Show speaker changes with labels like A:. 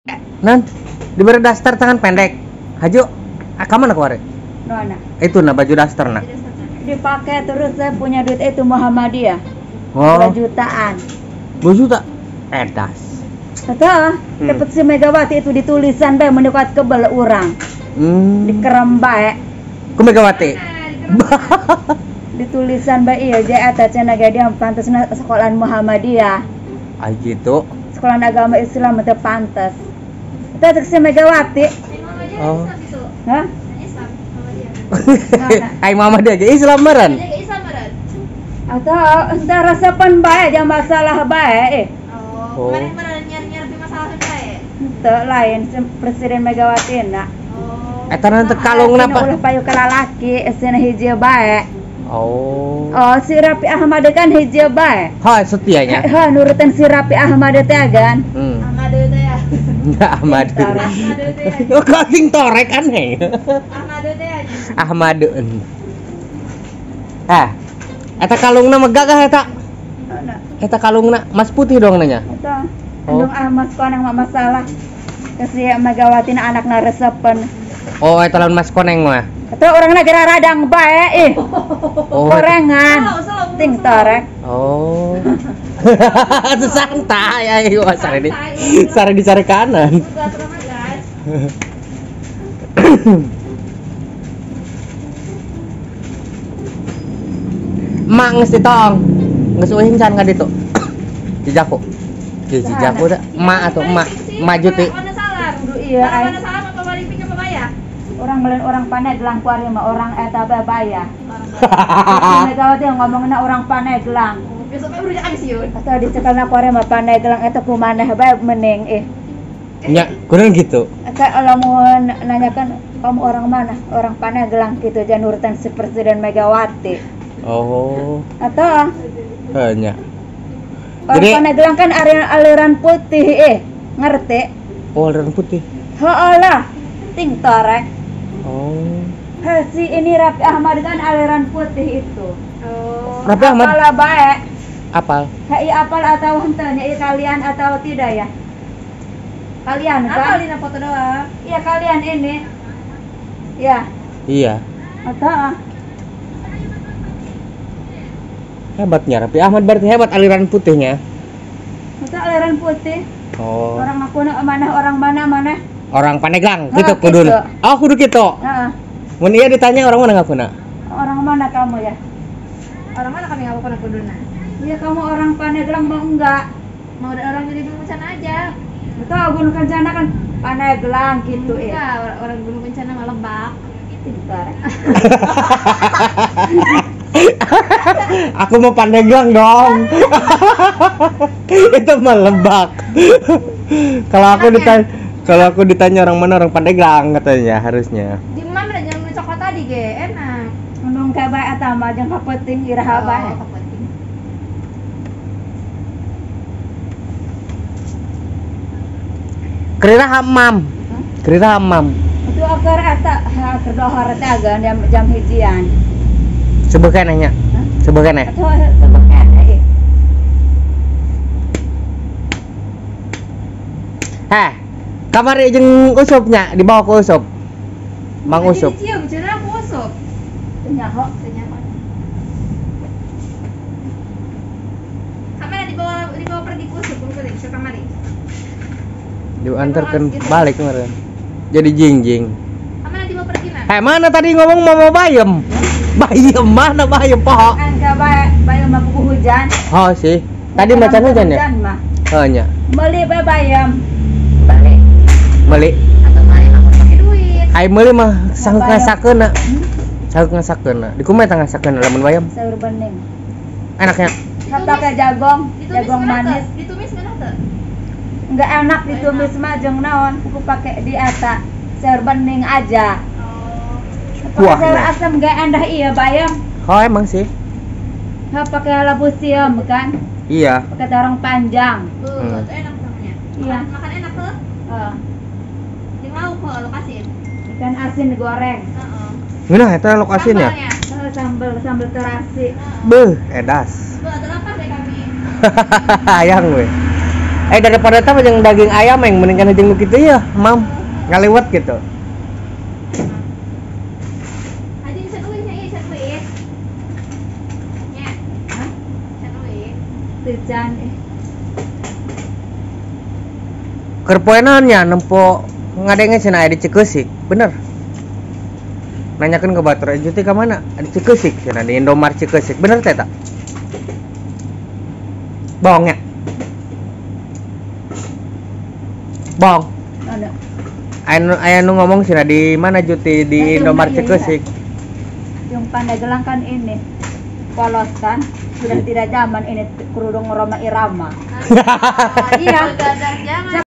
A: Nan, diberi daster tangan pendek. Haju, ka mana kemarin?
B: Mana?
A: Itu nah baju daster nah.
B: Dipakai terus, saya punya duit itu Muhammadiyah.
A: Oh.
B: 2 jutaan.
A: 2 juta? Edas.
B: Atau dapat si Megawati itu ditulisan bae mendekat kebel urang. Dikerem bae.
A: Ku Megawati.
B: Ditulisan bae iya je eta cenah ge dia pantasna sekolahan Muhammadiyah.
A: Ah gitu.
B: Sekolahan agama Islam teu pantas. Eta si Megawati.
A: Oh.
B: Hah?
A: Ai Muhammadiyah ge Islam meureun.
B: Atau entah resepan bae jangan masalah bae.
A: Oh.
C: Kemarin nyari masalah bae.
B: Henteu lain Presiden Megawati na.
C: Oh.
A: Eta nanti kalungna apa?
B: Ulah payu ka lalaki esena hiji bae.
A: Oh.
B: Oh, si Raffi Ahmad kan hiji bae.
A: Ha, setianya.
B: Ha, nurutan si Raffi Ahmad teh kan.
C: Ahmad teh ya.
A: Enggak Ahmad.
C: Ahmad teh ya.
A: Oh, sing torek aneh.
C: Ahmad teh ya.
A: Ahmad. Ah. Eta kalungna mah gagah eta. Eta kalungna mas putih dong nanya.
B: Eta. Andung ah mas koneng mah masalah. Kasi Megawati na anakna resepen.
A: Oh, eta lamun mas koneng mah.
B: Eta orangna gara radang bae ih.
A: Oh,
B: gorengan. Ting torek.
A: Oh. Itu santai ayo sare di. Sare di sare kanan. Mak geus ditong. Geus eueuh can ka ditu. Cijaku. Cijaku teh emak atuh emak. Emak juti.
B: Iya, orang melen orang Paneglang kuari mah orang eta bae baya. Megawati yang ngomongna orang Paneglang.
C: Besok bae udah pensiun.
B: Atau dicekelna kuari mah Paneglang eta kumaneh bae mending ih.
A: Nya, kurang gitu.
B: Eta lamun nanyakan kamu orang mana? Orang Paneglang gitu jangan nurutan si Presiden Megawati.
A: Oh.
B: Atau
A: hanya.
B: Orang
A: jadi
B: Paneglang kan aliran putih ngerti?
A: Oh, aliran putih.
B: Heeh lah, ting torek.
A: Oh.
B: He, si ini Raffi Ahmad kan aliran putih itu.
C: Oh.
A: Raffi Ahmad.
B: Apal bae.
A: Apal.
B: Hei apal atau henteu nya kalian atau tidak ya? Kalian kan?
C: Apal dina foto doang.
B: Iya kalian ini. Ya.
A: Iya.
B: Atau
A: hebatnya Raffi Ahmad berarti hebat aliran putihnya.
B: Itu aliran putih.
A: Oh.
B: Orang aku mana orang mana mana?
A: Orang Paneglang gitu kudu. Oh, kudu gitu.
B: Heeh.
A: Mun iya ditanya orang mana ngakuna?
B: Orang mana kamu ya?
C: Orang mana kami ngaku kuduna?
B: Iya kamu orang Paneglang mau enggak?
C: Mau orang jadi Gunung Kencana aja.
B: Betul, Gunung Kencana kan Paneglang gitu ya.
C: Iya, orang Gunung Kencana mah Lebak.
B: Pintar.
A: Aku mau Pandeglang dong. Itu mah Lebak. Kalau aku ditanya orang mana, orang Pandeglang katanya harusnya.
C: Di mana jangan coklat tadi ge, enak.
B: Nung ka bae eta mah jeung kapeuting iraha bae.
A: Kerira hamam. Kerira hamam.
B: Itu akar eta keur dohor teh agan jam hijian.
A: Sebekan nanya. Sebekan ya?
B: Atau sebekan eh.
A: Heh, kamari jeung Usupnya dibawa ke Usup. Mang Usup.
C: Dicium cenah ku Usup.
B: Teu nyaho,
C: teu nyaho. Kamari dibawa pergi ku Usup, ku teh kamari.
A: Diantarkan balik kemarin. Jadi jingjing.
C: Kamari dibawa pergi na.
A: Heh, mana tadi ngomong mau bayem? Bayem mana bayem poho?
B: Angka bae bayem mah kuku hujan.
A: Oh sih. Tadi macan hujan ya?
B: Hujan mah.
A: Oh nya.
B: Meuli bae bayem. Balik.
A: Meuli.
C: Atau meuli mah kudu pake duit.
A: Ai meuli mah sanggup ngasakeunna. Sanggup ngasakeunna. Di kumaha eta ngasakeunna lamun bayem?
B: Sayur bening.
A: Enaknya.
B: Pakai jagung, jagung manis.
C: Ditumis ngeunah teu?
B: Enggak enak ditumis mah jeung naon, kuku pake di eta sayur bening aja.
A: Kuahnya.
B: Sayur asam gak endah iya bayam.
A: Oh emang sih.
B: Nggak pakai labu siam kan?
A: Iya.
B: Pakai terong panjang.
C: Itu enak namanya.
B: Iya.
C: Makan enak tuh. Di lauk kok lauk asin.
B: Ikan asin goreng.
C: Heeh.
A: Ngeunah eta lauk asin ya?
B: Sambal terasi.
A: Beuh, edas.
C: Beuh, terlapar deh kami.
A: Hayang we. Daripada eta mah jeung daging ayam yang mending kana jeung nu kitu ya, Mam. Ngaliwet gitu.
C: Aja can euy nya ieu can euy. Nya.
B: Hah?
C: Can euy.
B: Teu can eh.
A: Keur poenan nya nempo ngadenge cenah aya di Cikeusik, bener. Nanyakeun ke batur, "Eju teh ka mana?" Di Cikeusik cenah di Indomart Cikeusik. Bener teh tak? Bohong ya? Bohong.
B: Ada.
A: Aya nu ngomong cenah di mana Juti di
B: Nah,
A: Indomart
B: iya, iya.
A: Cikeusik.
B: Yang Pandeglang kan ini polos kan, sudah tidak zaman ini kerudung Roma Irama.
C: Iya. Udah zaman.